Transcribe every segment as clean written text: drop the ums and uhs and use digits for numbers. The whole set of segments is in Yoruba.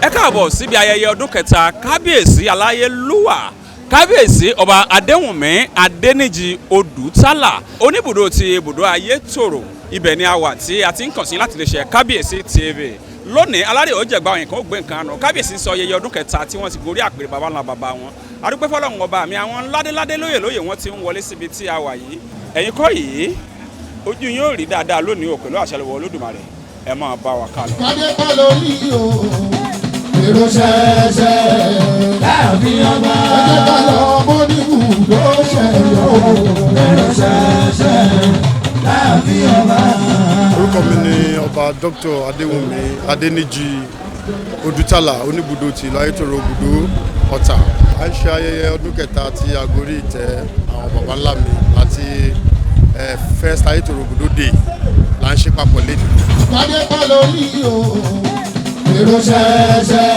Ẹ káàbọ̀ síbi ayẹyẹ ọdún kẹta Kábíyèsí aláyélúwà, Kábíyèsí Ọba Adéwùnmí Adéníjì Odùtálà, oníbùdó ti ibùdó Ayétòrò. Ibẹ̀ ni a wà tí a ti ń kàn sí láti lè ṣe Kábíyèsí TV lónìí. Alárè ó jẹ̀gbá òyìn kan ó gbé nǹkan àná. Kábíyèsí ń sọ ayẹyẹ ọdún kẹta tí wọ́n ti gorí àpèrè baba ńlá baba wọn. Adúpẹ́ fọlọ́run ọba mi. Àwọn ládéládé, lóyè lóyè, wọ́n ti ń wọlé síbi tí a wà yìí. Ẹ̀yin kọ́ yìí, ojú yín ó rí dáadáa lónìí o, pẹ̀lú àṣẹ lọ́wọ́ Olódùmarè. Ẹ máa bá wa kálọ. Kádé pẹ́ lórí o, èrò ṣẹ̀ṣẹ̀ Láàfin ọba. Ẹ jẹ́ ká lọ bó ní ibùdó ṣẹ̀yọ́ o. Èrò ṣẹ̀ṣẹ̀ láàfin ọba. Orúkọ mi ni Ọba Dr. Adéwùnmí Adéníjì Odùtàlà, oníbùdó ti ìlú Ayétòrò, Ògùdó Ọ̀tà. A ń ṣe ayẹyẹ ọdún kẹta tí a gorí ìtẹ́ àwọn baba ńlá mi àti first Ayétòrò Ògùdó Day là ń ṣe papọ̀ lẹ́nu. Kádé pẹ́ lórí o, èrò ṣẹ̀ṣẹ̀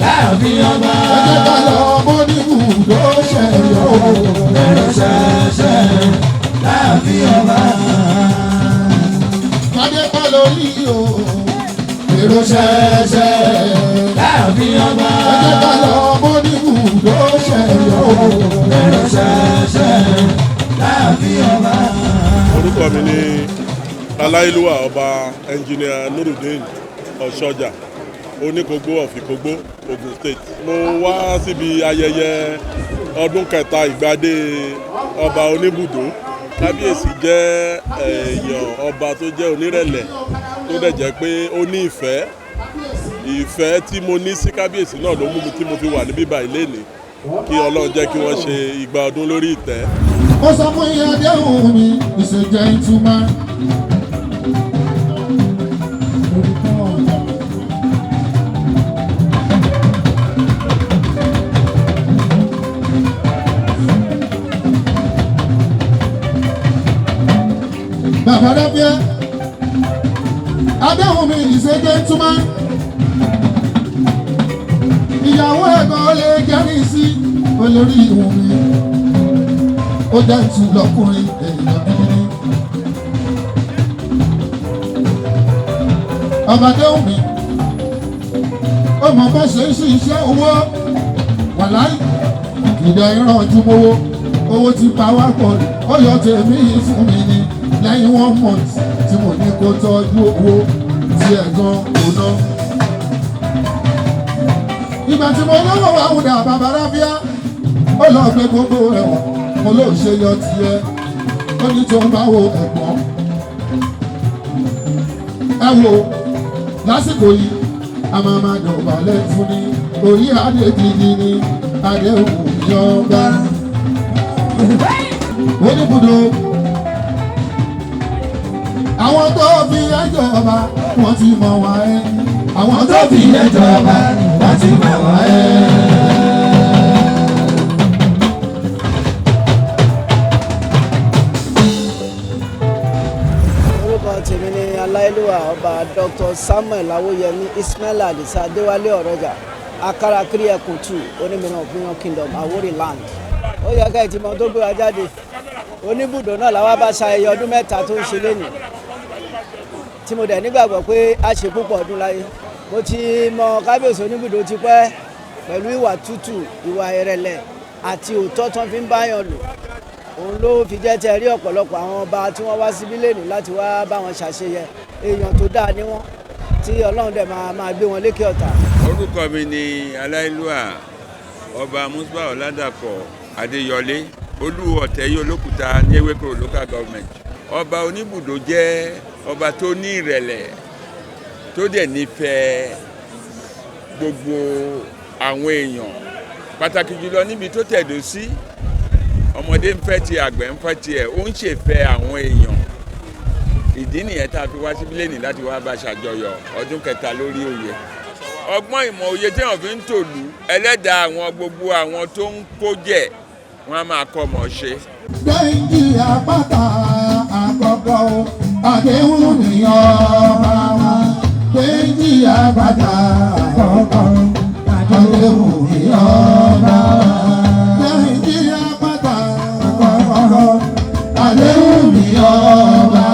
Láàfin ọba. Ẹ jẹ́ ká lọ bó ní ibùdó ṣẹ̀yọ́ o. Èrò ṣẹ̀ṣẹ̀ láàfin ọba. Kádé pẹ́ lórí o, èrò ṣẹ̀ṣẹ̀ Láàfin ọba. Ẹ jẹ́ ká lọ bó ní ibùdó ṣẹ̀yọ́ o. Èrò ṣẹ̀ṣẹ̀ láàfin ọba. Orúkọ mi ni aláìlúwà Ọba Ẹnjìnìà Nurudeen Ọ̀ṣọ́jà, Oníkogbó of Ìkógbó, Ogun State. Mo wá síbi ayẹyẹ ọdún kẹta ìgbadé ọba oníbùdó. Kábíyèsí jẹ́ èèyàn ọba tó jẹ́ onírẹ̀lẹ̀, tó dẹ̀ jẹ́ pé ó ní ìfẹ́. Ìfẹ́ tí mo ní sí kábíyèsí náà ló mú mi tí mo fi wà níbí báyìí lénìí. Kí Ọlọ́run jẹ́ kí wọ́n ṣe igba ọdún lórí ìtẹ́. Mo sọ fún yín, Adéhùn mi is a gentleman. Bàbá Dábíẹ́, Adéhùn mi is a gentleman. Ìyàwó ẹ̀gbọ́n lè jẹ́rìí sí olórí ìwọ̀n mi, ó jẹ́ ìtù lọ́kùnrin, èèyàn gidi ni. Ọba Déhùnmí, ó mọ bó ṣe ń ṣiṣẹ́ owó, wàláì ìdá ìrànjú mowó owó ti pa wá pọ̀. Ó yọ tèmi fún mi ní lẹ́yìn one month tí mo ní kó tọ́jú owó tí ẹ̀ gan kò ná. Ìgbà tí mo lówó àwùdà, bàbá Rábíà, ó lọ gbé gbogbo ẹ̀wọ̀n. Mo ló ṣe yọ tiẹ̀, ó ní tó ń bá wo ẹ̀gbọ́n. Ẹ wo lásìkò yìí, a máa ma dọ̀bálẹ̀ fún ni, orí adé gidi ni Adéhùn yọba oníbùdó. Àwọn tó fi ẹjọ́ ọba, wọ́n ti mọ̀ wá ẹ́. Àwọn tó fi ẹjọ́ ọba, wọ́n ti mọ̀ wá ẹ́. Orúkọ tèmi ni aláìlúwà Ọba Dr. Samuel Awóyẹmí Ismail Adisa Adéwálé Ọ̀rọ̀jà, Akarakiri Ẹkùn 2, Onímìíràn Opinion Kingdom, Àwórì land. Ó yẹ ká ìtìmọ̀ tó gbé wa jáde. Oníbùdó náà làwa bá ṣayẹyẹ ọdún 3 tó ń ṣe lénìí, tí mo dẹ̀ nígbàgbọ́ pé a ṣe púpọ̀ ọdún láyé. Mo ti mọ Kábíyèsí oníbùdó ti pẹ́ pẹ̀lú ìwà tútù, ìwà ìrẹ̀lẹ̀ àti òótọ́ tán fi ń báyàn lò. Òun ló fi jẹ́ tẹ́ rí ọ̀pọ̀lọpọ̀ àwọn ọba tí wọ́n wá síbí lẹ́nu láti wá bá wọn ṣàṣeyẹ. Èèyàn tó dáa ní wọ́n, tí Ọlọ́run dẹ̀ máa máa gbé wọn lékè ọ̀tá. Orúkọ mi ni aláìlúwà Ọba Musba Ọládàpọ̀ Adéyọlé, Olú Ọ̀tẹ̀yí Olókùta ní Ewékòró Local Government. Ọba oníbùdó jẹ́ ọba tó ní ìrẹ̀lẹ̀, tó dẹ̀ nífẹ̀ẹ́ gbogbo àwọn èèyàn, pàtàkì jùlọ níbi tó tẹ̀dó sí. Ọmọdé ń fẹ́ ti, àgbẹ̀ ń fẹ́ tiẹ̀, ó ń ṣèfẹ́ àwọn èèyàn. Ìdí nìyẹn tá a fi wá síbí lẹ́nìí láti wá bá ṣàjọyọ̀ ọdún kẹta lórí oyè. Ọgbọ́n, ìmọ̀, òye téèyàn fi ń tòlú, ẹlẹ́dàá àwọn gbogbo àwọn tó ń kó jẹ́ wọ́n á máa kọ́ ọmọ ṣe. Gbẹ̀ǹdì àpáta àkọ́kọ́ o, Àdéhùn ní ọba wa. Àpáta àkọ́kọ́ Adéwùmí ọba. Dẹ́yìndí Àpáta àkọ́kọ́ Adéwùmí ọba.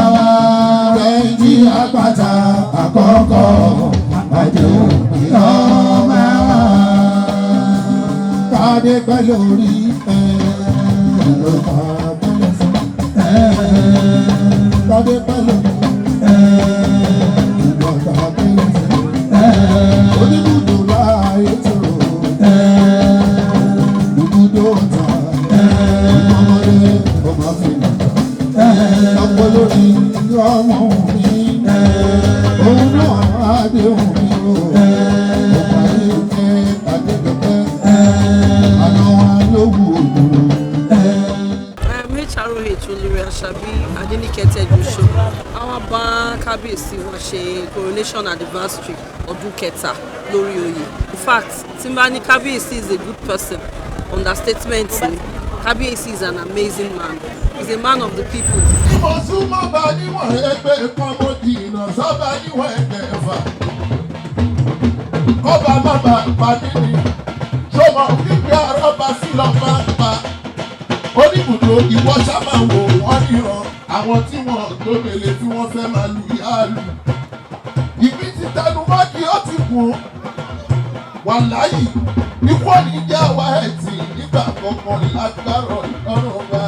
Dẹ́yìndí Àpáta àkọ́kọ́ Adéwùmí ọba. Kádé pẹ́ lórí ẹ̀ ló máa bẹ̀rẹ̀ sí. Kádé pẹ́ lórí ẹ̀ ló máa bẹ̀rẹ̀ sí. Oníbùdó láàyè tó ibùdó ta ọmọdé ọmọ fi ọpọ lórí ọmọ mi òun náà adéhùn mi o ọmọ ayé kẹ adédọpẹ àná wa ló wù òdòdó. I'm HROH Olórí Àṣàbí Adéníkẹ́ Tẹ́júṣó. Àwa bá kábíyèsí wa ṣe coronation anniversary ọdún kẹta lórí oyè. In fact, tí n bá ní kábíyèsí is a good person, understatement ni. Kábíyèsí is an amazing man. He's a man of the people. Mo súnmọ́ bá níwọ̀n ẹgbẹ́ kan, mo jìnnà sọ́ba níwọ̀n ẹgbẹ́ ẹ̀fà. Kọ́ba má bà pa mí ni, ṣọmọ wípé arọ́ba sí lọ́ba ń pa. Oníbùdó ìwọ ṣá máa wò wọ́n níran, àwọn tí wọ́n gbómele tí wọ́n fẹ́ máa lu yáàlù. Ìbí ti tẹnu mọ́ kí ó ti kún. Wàláyì, ikú òní jẹ́ àwa ẹ̀tì nígbà kankan lágbára ọ̀rọ̀ wa.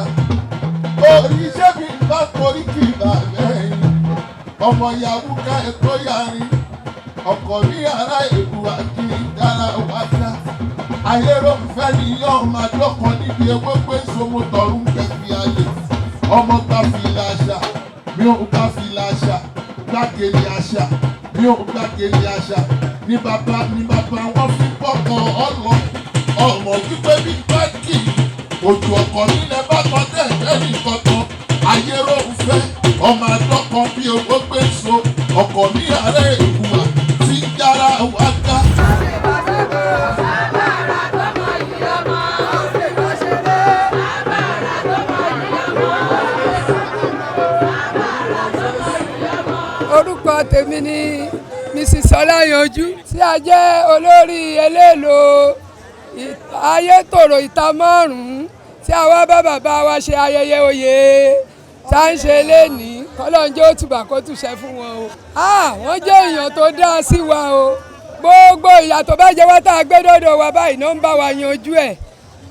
Oríṣẹ́ mi bá torí kì í bà bẹ́ẹ̀ ọmọ yahoo ká ẹ̀kọ́ yarin ọkọ̀ ní ara èlú àti ìdára wáṣá ayéròfẹ́ ni yóò máa dọ́kan níbi ewé pé sọmọtọ̀rún kẹfì ayé ọmọ gbà fìlà àṣà mi ò gbà fìlà àṣà gbàgede àṣà mi ò gbàgede àṣà ní bàbá ní bàbá wọn fi bọ́kọ̀ ọlọ ọmọ wípé bí báńkì òjò ọkọ̀ nílẹ̀ bá kan tẹ̀ lẹ́yìn kankan ayéròfẹ́ ọmọ àdọ́kan bí owó gbé so ọkọ̀ ní àárẹ̀ ìhùwà tí ń yára wá ká. Orúkọ tèmi ni Mrs Ọláyanjú tí a jẹ́ olórí eléèlò Ayétòrò ìta márùn-ún tí a wá bá bàbá wa ṣe ayẹyẹ oyè tá ń ṣe lénìí. Kọ́lọ́njọ́ ó tùbà kó túṣẹ́ fún wọn o. Wọ́n jẹ́ èèyàn tó dáa sí wa o. Gbogbo ìyà tó bá jẹ́ wá tá a gbé dọ́dọ̀ wa báyìí náà ń bá wa yanjú ẹ̀.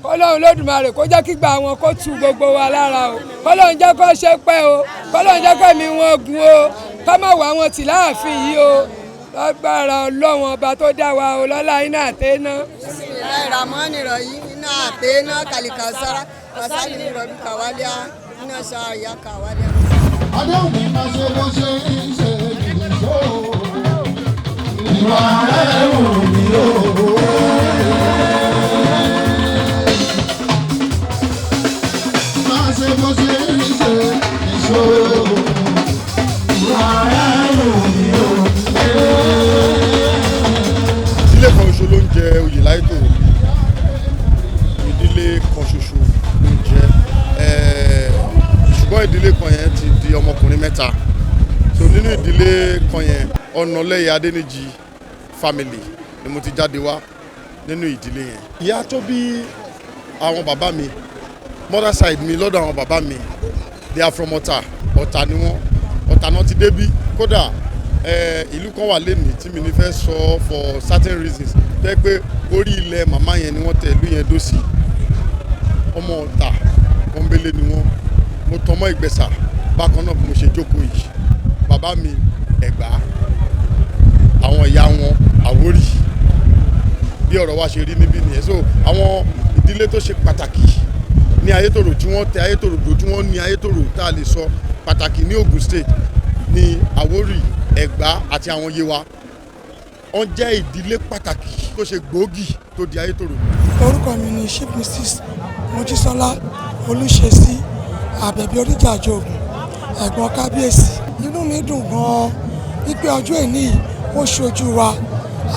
Kọ́lọ́run Lódùmarè kó jẹ́ kígbà wọn kó tu gbogbo wa lára o. Kọ́lọ́run jẹ́ kó ṣe pẹ́ o. Kọ́lọ́run jẹ́ kẹ́mi wọn gùn o. Ká má wá wọn tì láàfin yìí o. Lágbára Ọlọ́run ọba tó dá wa o, lọ́lá iná àtẹ́ná. Bismillahirrahmanirrahim. Iná àtẹ́ná kàlíkàsára kàsálì ní ìrọ̀bí kàwálíà iná ṣáàyà kàwálíà. Adéhùn máa ṣe bó ṣe ń ṣe ìṣó. Ìwà rẹ̀ wù mí o. Máa ṣe bó ṣe ń ṣe ìṣó. Ìwà rẹ̀ wù mí o. Ìdílé kan ṣoṣo ló ń jẹ oyè láìtòrò, ìdílé kan ṣoṣo ló ń jẹ ẹ, ṣùgbọ́n ìdílé kan yẹn ti di ọmọkùnrin mẹ́ta. So nínú ìdílé kan yẹn, Ọ̀nàlẹ́yẹ Adéníjì family ni mo ti jáde wá nínú ìdílé yẹn. Ìyá tó bí àwọn bàbá mi, mother side mi lọ́dọ̀ àwọn bàbá mi, they are from Ọ̀tà. Ọ̀tà ni wọ́n, Ọ̀tà náà ti débí. Kódà ìlú kan wà lẹ́nìí tí mi ní fẹ́ sọ for certain reasons, tó yẹ pé orí ilẹ̀ màmá yẹn ni wọ́n tẹ ìlú yẹn dó sí. Ọmọ Ọ̀tà pọ́nbélé ni wọ́n. Mo tọmọ Ìgbẹ̀sà bákan náà bí mo ṣe jókòó yìí. Bàbá mi Ẹ̀gbá, àwọn ìyá wọn Àwórì. Bí ọ̀rọ̀ wa ṣe rí níbí nìyẹn. So àwọn ìdílé tó ṣe pàtàkì ní Ayétòrò, tí wọ́n tẹ Ayétòrò dò, tí wọ́n ní Ayétòrò tá a lè sọ pàtàkì ní Ògùn State ní Àwórì, Ẹ̀gbá àti àwọn Yewa. Wọ́n jẹ́ ìdílé pàtàkì tó ṣe gbòógì tó di Ayétòrò. Orúkọ mi ni Chief Mrs Mojísọ́lá Olúṣesí Àbẹ̀bí Oríjàjògùn, ẹ̀gbọ́n kábíyèsí. Inú mi dùn gan-an wípé ọjọ́ ìní yìí ó ṣojú wa.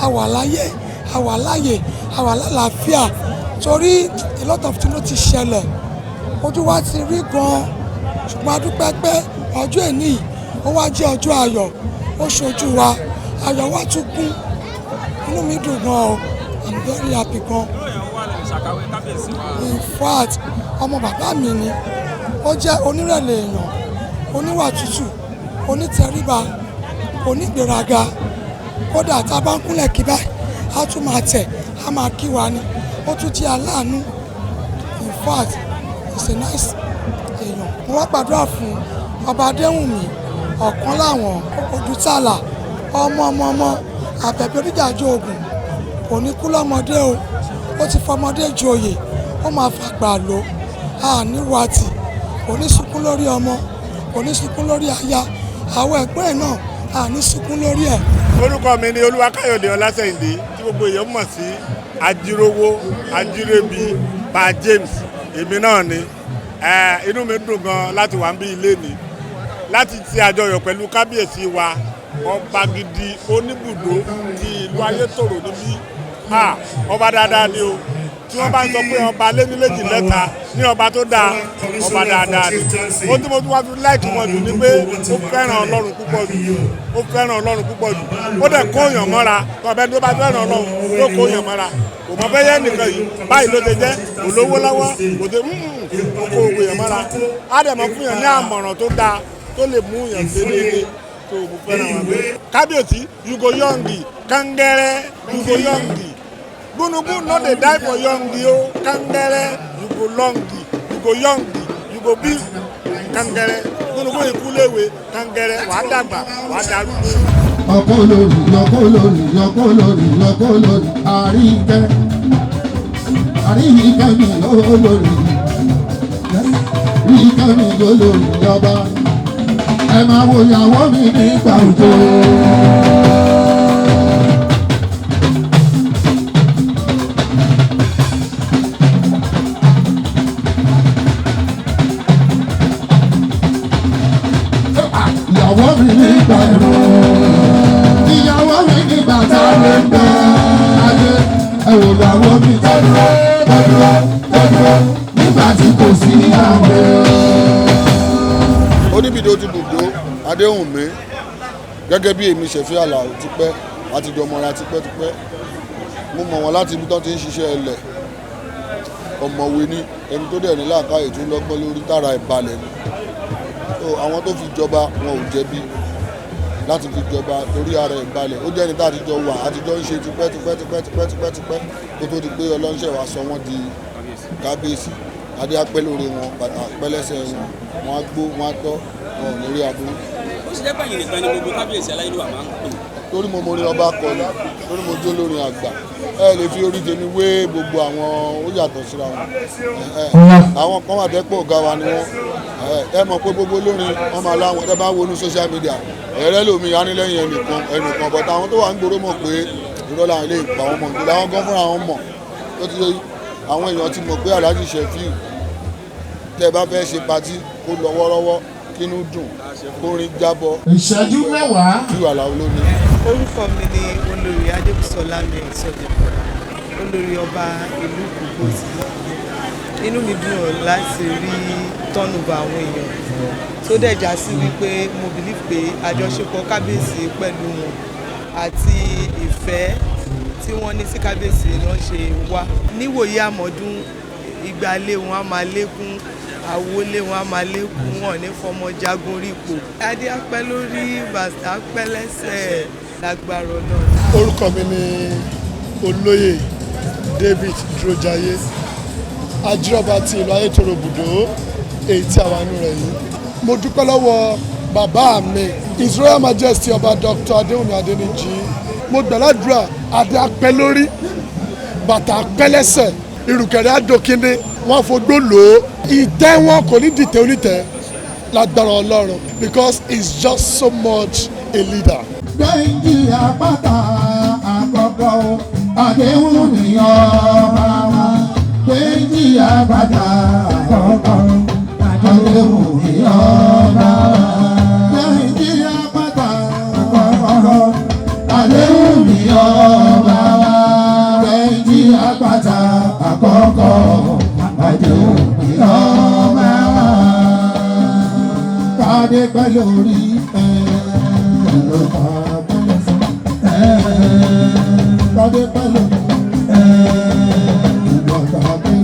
A wà láyé, a wà láàyè, a wà lálàáfíà, torí a lot of things ló ti ṣẹlẹ̀, ojú wa ti rí gan-an, ṣùgbọ́n a dúpẹ́ pé ọjọ́ ìní yìí ó wá jẹ́ ọjọ́ ayọ̀, ó ṣojú wa. Ayọ̀ wa tún kún. Inú mi dùn gan o, I'm very happy gan. In fact, ọmọ bàbá mi ni. Ó jẹ́ onírẹ̀lẹ̀ èèyàn, oníwà tútù, onítẹríba, onígbéraga. Kódà tá a bá ń kúnlẹ̀ kí báyìí, á tún máa tẹ̀, á máa kí wa ni. Ó tún jẹ́ aláàánú. In fact, he's a nice èèyàn. Mo wá gbàdúrà fún Ọba Adéwùnmí ọ̀kan láwọn Odùtàlà, ọmọ ọmọ ọmọ Àbẹ̀bí Oníjàjọ Ògùn. Kò ní kú lọ́mọdé o. Ó ti fọmọdé joyè, ó máa fàgbà lò á ní wàtì. Kò ní sunkún lórí ọmọ, kò ní sunkún lórí aya. Àwọn ẹ̀gbọ́n ẹ̀ náà à ní sunkún lórí ẹ̀. Orúkọ mi ni Olúwakáyọ̀dé Ọlásẹ̀yìndé, tí gbogbo èèyàn mọ̀ sí Ajírówó Ajírébi Pa James. Èmi náà ni. Inú mi dùn gan láti wà níbí ilé mi láti ṣe àjọyọ̀ pẹ̀lú kábíyèsí wa, ọba gidi oníbùdó ti ìlú Ayétòrò níbí. Ọba dáadáa ni o. Tí wọ́n bá ń sọ pé ọba léníléjì lẹ́ta ní ọba tó dáa, ọba dáadáa ni. Ó tí mo tún wá fi like wọn jù ni pé ó fẹ́ràn Ọlọ́run púpọ̀ jù, ó fẹ́ràn Ọlọ́run púpọ̀ jù. Ó dẹ̀ kó èèyàn mọ́ra. Tọ́bẹ̀ tó bá fẹ́ràn Ọlọ́run yóò kó èèyàn mọ́ra. Kò mọ bẹ́yẹ nìkan yìí báyìí ló ti jẹ́, kò lówó lọ́wọ́, kò tẹ kó kó èèyàn mọ́ra. Á dẹ̀ mọ́ fún yàn ní àmọ̀ràn tó dáa tó lè mú yàn ṣe déédéé. Tó mo fẹ́ràn wọn bẹ́ẹ̀. Kábíyèsí, you go young, kangẹ́rẹ́, you go young. Gúnugún no dey die for young o. Kangẹ́rẹ́, you go long, you go young, you go be kangẹ́rẹ́. Gúnugún ikú léwe, kangẹ́rẹ́, wàá dàgbà, wàá darúgbó. Ọkọ olórí, ọkọ olórí, ọkọ olórí, ọkọ olórí, Àríkẹ́, Àríkẹ́ mi olórí, Àríkẹ́ mi olórí ọba. Ẹ máa wo ìyàwó mi nígbà òjò. Ìyàwó mi nígbà ẹ̀rọ, ìyàwó mi nígbà tá a lè gbẹ ayé. Ẹ wò ìyàwó mi tó dúró, tó dúró, tó dúró nígbà tí kò sí àwẹ̀. Oníbìdó ti bùdó Adéwùnmí gẹ́gẹ́ bí èmi ṣẹ̀fí Àlàó tipẹ́ àti jọmọra tipẹ́tipẹ́. Mo mọ̀ wọ́n láti ibi tó ti ń ṣiṣẹ́ ẹlẹ̀. Ọ̀mọ̀wé ni ẹni tó dẹ̀ ní làákàyè tó lọ́gbọ́n lórí, tààrà ìbalẹ̀ ni. So àwọn tó fi jọba wọn ò jẹ̀bi láti fi jọba torí ara ẹ̀ balẹ̀. Ó jẹ́ ẹni tá àtijọ́ wà, àtijọ́ ń ṣe tipẹ́ tipẹ́ tipẹ́ tipẹ́ tipẹ́ tipẹ́ kó tó di pé ọlọ́ńṣẹ̀ wa sọ wọ́n di kábíyèsí. Adé apẹ́ lórí wọn, bàtà apẹ́ lẹ́sẹ̀ wọn, wọn á gbó, wọn á tọ́, wọn ò ní rí aburú. Ó sì jẹ́ pẹ̀yìn nìkan ni gbogbo kábíyèsí aláyélúwà máa ń pè. Torí mo morin ọba kọ ni, torí mo jó lórin àgbà. Ẹ lè fi orí tèmi wé gbogbo àwọn, ó yàtọ̀ síra wọn. Àwọn kan wà tẹ́pọ̀ ọ̀gá wa ni wọ́n. Ẹ mọ̀ pé gbogbo lórin wọn máa láwọn. Ẹ bá wọnú social media, ẹ̀rẹ́ lómi anilẹ́yìn ẹnìkan ẹnìkan, bọ̀tà àwọn tó wà ń gbòòrò mọ̀ pé irọ́ làwọn ilé ìpa wọn mọ̀, nítorí àwọn gan fúnra wọn mọ̀. Tó ti yẹ àwọn èèyàn ti mọ̀ pé Alhaji Sefiu, tẹ́ ẹ bá fẹ́ ṣe patí kó lọ wọ́rọ́wọ́, kínú dùn, kórin jábọ́. Ìṣẹ́jú 10. Bí Àlàó ló ní. Orúkọ mi ni Olórí Adébùsọ̀lá mi Sọ̀dẹ̀pọ̀, olórí ọba ìlú Kògbótì. Inú mi dùn láti rí tọ́nùbà àwọn èèyàn tó dẹ̀ já sí wípé mo believe pé àjọṣepọ̀ kábíyèsí pẹ̀lú wọn àti ìfẹ́ tí wọ́n ní sí kábíyèsí ló ń ṣe wá. Níwòye àmọ́dún, ìgbàlé wọn á máa lékún, àwọlé wọn á máa lékún, wọn ní fọmọ jagun rí ipò. Adé apẹ́ lórí, bàtà apẹ́ lẹ́sẹ̀, lágbára Ọlọ́run. Orúkọ mi ni Olóyè David Dúrójayé, ajírọ̀bà ti ìlú Ayétòrò Bùdó, èyí tí àwa inú rẹ̀ yìí. Mo dúpẹ́ lọ́wọ́ bàbá mi, His Royal Majesty Ọba Dr. Adéwùnmí Adéníjì. Mo gbàládùra adé apẹ́ lórí, bàtà apẹ́ lẹ́sẹ̀, ìrùkẹ̀rẹ̀ àdókínní, wọ́n fogbó lò ó. Ìtẹ́ wọn kò ní dìtẹ̀ onítẹ̀ lágbára Ọlọ́run, because he's just so much a leader. Gbẹ̀ngì àpáta àkọ́kọ́ o, Adéwùnmí ọba wa. Gbẹ̀ngì àpáta àkọ́kọ́, Adéwùnmí ọba wa. Gbẹ̀ngì àpáta àkọ́kọ́, Adéwùnmí ọba wa. Gbẹ̀ngì àpáta àkọ́kọ́, Adéwùnmí ọba wa. Kádé pẹ́ lórí ẹ̀ ló bá pẹ́ lẹ́sẹ̀. Tádé pẹ̀lú ìgbà tàbí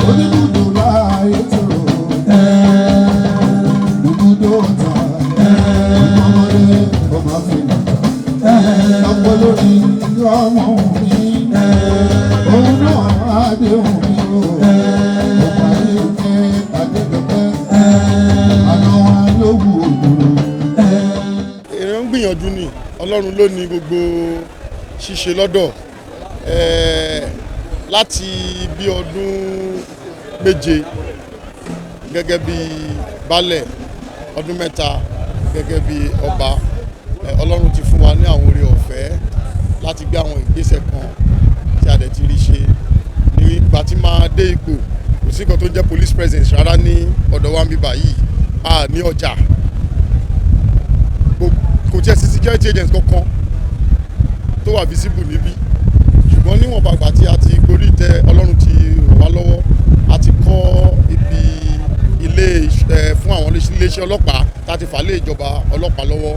oníbùdó láàyè tó ibùdó ta ọmọdé ọmọ àfihàn ọ̀pọ̀ lórí ọmọ mi òun náà adéhùn mi o ọmọ ayé kẹ́ adégbẹ́pẹ́ àná wa ló wù òdòdó. Èèyàn ń gbìyànjú ni, Ọlọ́run ló ní gbogbo ṣíṣe lọ́dọ̀. Láti bí ọdún 7 gẹ́gẹ́ bí baálẹ̀, ọdún 3 gẹ́gẹ́ bí ọba, Ọlọ́run ti fún wa ní àwọn oore ọ̀fẹ́ láti gbé àwọn ìgbésẹ̀ kan tí a dẹ̀ ti rí ṣe. Nígbà tí máa dé ipò, kò sí nǹkan tó ń jẹ́ police presence rárá ní ọ̀dọ̀ wa ń bí báyìí. A ní ọjà, kò tiẹ̀ sí security agent kankan tó wà visible níbí. Ṣùgbọ́n níwọ̀n bàgbà tí a ti gorí ìtẹ́, Ọlọ́run ti ràn wá lọ́wọ́. A ti kọ́ ibi ilé fún àwọn iléeṣẹ́ ọlọ́pàá tá a ti fà lé ìjọba ọlọ́pàá lọ́wọ́.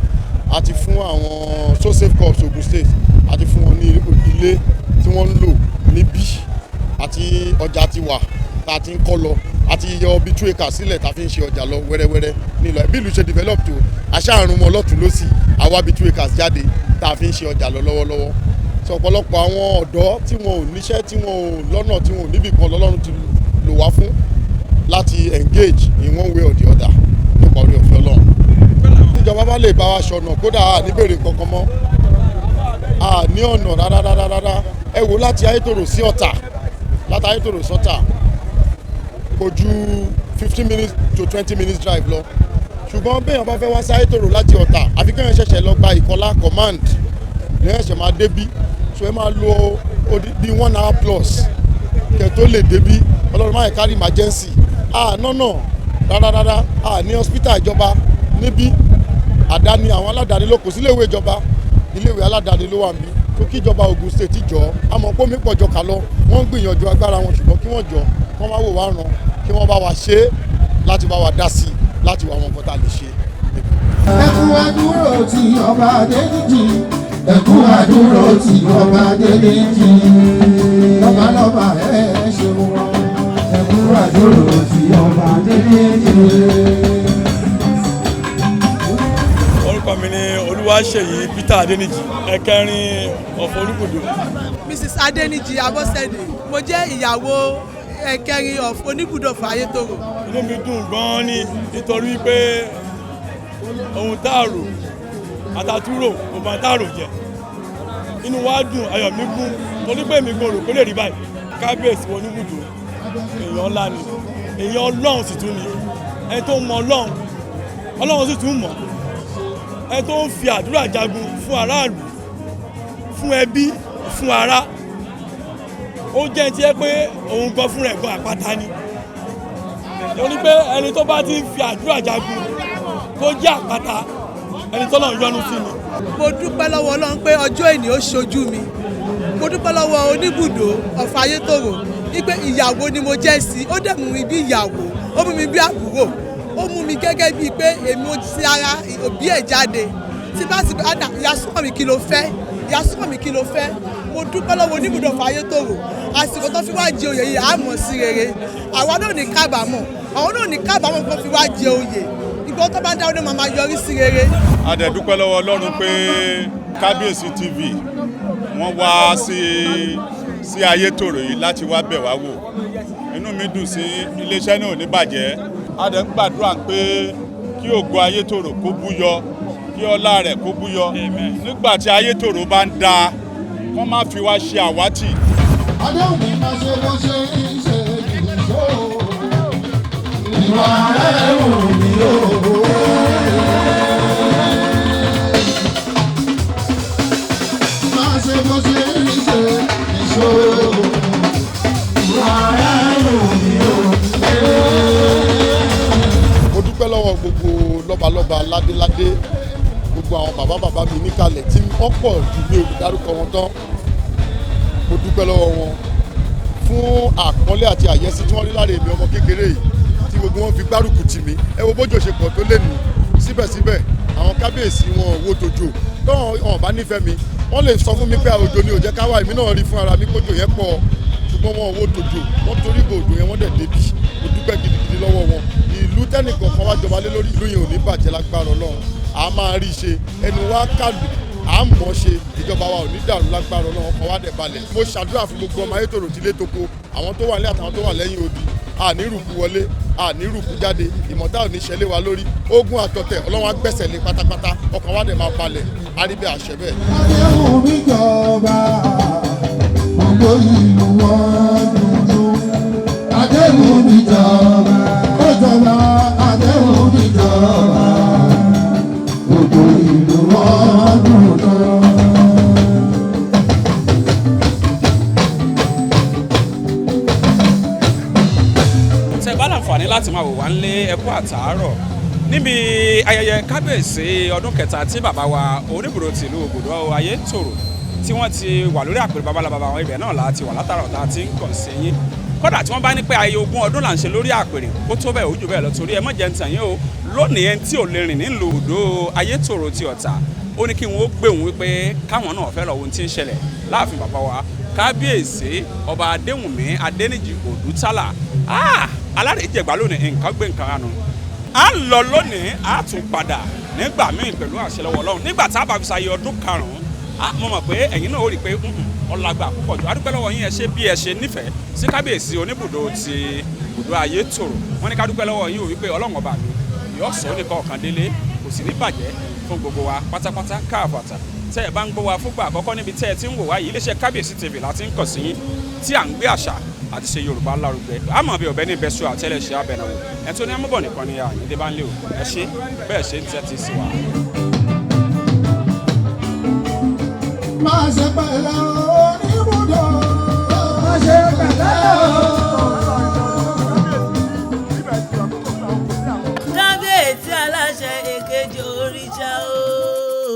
A ti fún àwọn So Safe Corps Ogun State, a ti fún wọn ní ilé tí wọ́n ń lò níbí, àti ọjà ti wà tá a ti ń kọ́ lọ. A ti yọ bí 2 acres sílẹ̀ tá a fi ń ṣe ọjà lọ wẹ́rẹ́wẹ́rẹ́ nílò. Bí ìlú ṣe develop tó, àṣà àrùn mọ́ lọ́tún lọ́sì, àwa bí 2 acres jáde tá a fi ń ṣe ọjà lọ lọ́wọ́lọ́wọ́. Sọ ọ̀pọ̀lọpọ̀ àwọn ọ̀dọ́ tí wọn ò níṣẹ́, tí wọn ò lọ́nà, tí wọn ò níbì kan, lọ́lọ́run ti lò wá fún láti engage in one way or the other nípa orí ọ̀fẹ́ Ọlọ́run. Ìjọba bá lè bá wa ṣọ̀nà, kódà a ní béèrè kankan mọ́, a ní ọ̀nà rárá rárá rárá. Ẹ wò láti Ayétòrò sí Ọ̀tà, láti Ayétòrò sọ́tà kò ju 15 minutes to 20 minutes drive lọ. Ṣùgbọ́n béèyàn bá fẹ́ wá sí Ayétòrò láti Ọ̀tà, àfi kéèyàn ṣẹ̀ṣẹ̀ lọ gba Ìkọlá command ní ẹ̀ṣẹ̀ máa débí. So ẹ máa lo bí 1 hour plus kẹ́ tó lè débí. Ọlọ́run máa kárí emergency. A nọ́nà rárá rárá, a ní hospital ìjọba níbí, àdáni àwọn aládàáni ló kò sí iléèwé ìjọba, iléèwé aládàáni ló wà níbí. Tó kí ìjọba Ogun State jọ, àmọ́ pé omi pọ̀ jọ kà lọ, wọ́n ń gbìyànjú agbára wọn, ṣùgbọ́n kí wọ́n jọ kí wọ́n má wò wá ràn, kí wọ́n bá wa ṣe é, láti bá wa dá sí i, láti wá àwọn nǹkan tá a lè ṣe. Ẹkú àdúró tí ọba Adéníjì, ẹkú àdúró tí ọba Adéníjì, lọ́balọ́ba ẹ ṣeun wọn. Ẹkú àdúró tí ọba Adéníjì. Orúkọ mi ni Olúwaṣèyí Peter Adéníjì, ẹ̀kẹrin of Olúbùdó. Mrs. Adéníjì Abọ́sẹ̀dé, mo jẹ́ ìyàwó ẹ̀kẹrin of Oníbùdó of Ayétòrò. Inú mi dùn gan-an ni, nítorí pé ohun tá a rò àtàtúrò kò bá tá a rò jẹ. Inú wa dùn, ayọ̀ mi kún, torí pé èmi gan rò kó lè rí báyìí. Kábíyèsí Oníbùdó èèyàn ńlá ni, èèyàn Ọlọ́run sì tún ni, ẹni tó mọ Ọlọ́run, Ọlọ́run sì tún mọ̀, ẹni tó ń fi àdúrà jagun fún aráàlú, fún ẹbí, fún ará. Ó jẹ́ ẹni tí yẹ pé òun gan fúnra ẹ̀ gan àpáta ni. Torí pé ẹni tó bá ti ń fi àdúrà jagun tó jẹ́ àpáta, ẹni tó lọ́n yọ́nú sí ni. Mo dúpẹ́ lọ́wọ́ Ọlọ́run pé ọjọ́ èní ó ṣojú mi. Mo dúpẹ́ lọ́wọ́ Oníbùdó of Ayétòrò wípé ìyàwó ni mo jẹ́ sí, ó dẹ̀ mú mi bí ìyàwó, ó mú mi bí àbúrò, ó mú mi gẹ́gẹ́ bíi pé èmi ò ti ara òbí ẹ̀ jáde. Tí bá ti bá ìyá súnmọ́ mi kí ló fẹ́, ìyá súnmọ́ mi kí ló fẹ́. Mo dúpẹ́ lọ́wọ́ Oníbùdó of Ayétòrò, àsìkò tó fi wá jẹ oyè yìí á mọ̀ sí rere. Àwa náà ní kábàámọ̀, àwọn náà ní kábàámọ̀ kó fi wá jẹ oyè. Ìgbà tó bá ń dáwọ́ ní màmá yọrí sí rere. A dẹ̀ dúpẹ́ lọ́wọ́ Ọlọ́run pé Kábíyèsí TV wọ́n wá sí Ayétòrò yìí láti wá bẹ̀ wá wò. Inú mi dùn sí iléeṣẹ́ náà ò ní bàjẹ́. A dẹ̀ ń gbàdúrà pé kí ògo Ayétòrò kó búyọ, kí ọlá rẹ̀ kó búyọ. Nígbà tí Ayétòrò bá ń da, wọ́n má fi wá ṣe àwátì. Adéhùn máa ṣe bó ṣe ń ṣe ìṣó. Ìwà rẹ̀ wù mí o. Máa ṣe bó ṣe ń ṣe ìṣó. Ìwà rẹ̀ wù mí o. Mo dúpẹ́ lọ́wọ́ gbogbo lọ́balọ́ba, ládéládé, gbogbo àwọn bàbá bàbá mi níkàlẹ̀ tí wọ́n pọ̀ jù mí olùdárúkọ wọn tán. Mo dúpẹ́ lọ́wọ́ wọn fún àpọ́nlé àti àyẹ́sí tí wọ́n rí lára èmi ọmọ kékeré yìí, tí gbogbo wọn fi gbárùkù tì mí. Ẹ wo bójú ṣe pọ̀ tó lè nù, síbẹ̀síbẹ̀ Àwọn kábíyèsí wọn ò wo tòjò. Tọ́wọ́n wọn bá nífẹ̀ẹ́ mi, wọ́n lè sọ fún mi pé òjò ni ò jẹ́ ká wá. Èmi náà rí fún ara mi kójò yẹn pọ̀, ṣùgbọ́n wọn ò wo tòjò, wọ́n torí bò òjò yẹn, wọ́n dẹ̀ débi. Mo dúpẹ́ gidigidi lọ́wọ́ wọn. Ìlú tẹ́nìkọ̀ọ̀kan wá jọba lé lórí, ìlú yẹn ò ní bàjẹ́ lágbára Ọlọ́run. A máa rí i ṣe, ẹnu wa kàlù, à ń mọ̀ ṣe. Ìjọba wa ò ní dàrú lágbára Ọlọ́run, ọkàn wa dẹ̀ balẹ̀. Mo ṣàdúrà fún gbogbo ọmọ Ayétòrò tilé toko, àwọn tó wà nílé àtàwọn tó wà lẹ́yìn odi. Àní rùkú wọlé, àní rùkú jáde, ìmọ̀ta ò ní ṣẹlẹ̀ wa lórí. Ogun àtọ̀tẹ̀, Ọlọ́run á gbẹ́sẹ̀ lé pátápátá, ọkàn wa dẹ̀ máa balẹ̀. Àríbẹ̀ àṣẹ bẹ́ẹ̀. Adéhùn mi jọba, gbogbo ìlú wọn dúdú. Adéhùn mi jọba, ó jọba. Adéhùn mi jọba, gbogbo ìlú wọn dúdú. Tẹ bá láǹfààní láti máa wò wá nílé, ẹkú àtàárọ̀. Níbi ayẹyẹ kábíyèsí ọdún kẹta tí bàbá wa oníbùdó tìlú Òbùdó Ayétòrò tí wọ́n ti wà lórí àpèrè babalábàbà wọn, ibẹ̀ náà láti wà látàrọ̀ tá a ti ń kàn sí yín. Kódà tí wọ́n bá ní pé ayẹyẹ 20 ọdún là ń ṣe lórí àpèrè, ó tó bẹ́ẹ̀, ó jù bẹ́ẹ̀ lọ, torí ẹ má jẹ́ ń tàn yín o. Lónìí, ẹni tí ò lè rìn nílùú Òbùdó Ayétòrò ti Ọ̀tà, ó ní kí wọ́n ó gbé òun wípé káwọn náà fẹ́ lọ ohun tí ń ṣẹlẹ̀ láàfin bàbá wa kábíyèsí ọba Adéwùnmí Adéníjì Òdútálà. Alárèéjẹgbà lónìí, nǹkan gbé nǹkan ránu. À ń lọ lónìí, a tún padà nígbà míì pẹ̀lú àṣẹ lọ́wọ́ Ọlọ́run, nígbà tá a bá fi ṣayé ọdún 5. Mo mọ̀ pé ẹ̀yin náà ó rí i pé ọ̀làgbà púpọ̀ jù. Adúpẹ́ lọ́wọ́ yín, ẹ ṣe bí ẹ ṣe nífẹ̀ẹ́ sí kábíyèsí oníbùdó ti ibùdó Ayétòrò. Wọ́n ní ká dúpẹ́ lọ́wọ́ yín ò wípé Ọlọ́run ọba mi yóò sọ nìkan ọ̀kan délé, kò sì ní bàjẹ́ fún gbogbo wa pátápátá káàbàtà. Tẹ́ ẹ bá ń gbọ́ wa fúngbà àkọ́kọ́ níbi tẹ́ ẹ ti ń wò wá yìí, iléeṣẹ́ Kábíyèsí TV láti ń kàn sí yín, tí à ń gbé àṣà àti ṣe Yorùbá lárugẹ. Àmọ́ bí ọ̀bẹ ní bẹ́sù àtẹ́lẹsẹ̀ abẹnáwó ẹ̀ tó ní amúbọ̀ nìkan ni Àyíndé bá ń lé o. Ẹ ṣe bẹ́ẹ̀ ṣe ń tẹ́tí sí wa. Máa ṣe pẹ̀lẹ́ oníbùdó. Máa ṣe pẹ̀lẹ́ o. Kábíyèsí aláṣẹ èkejì òrìṣà o.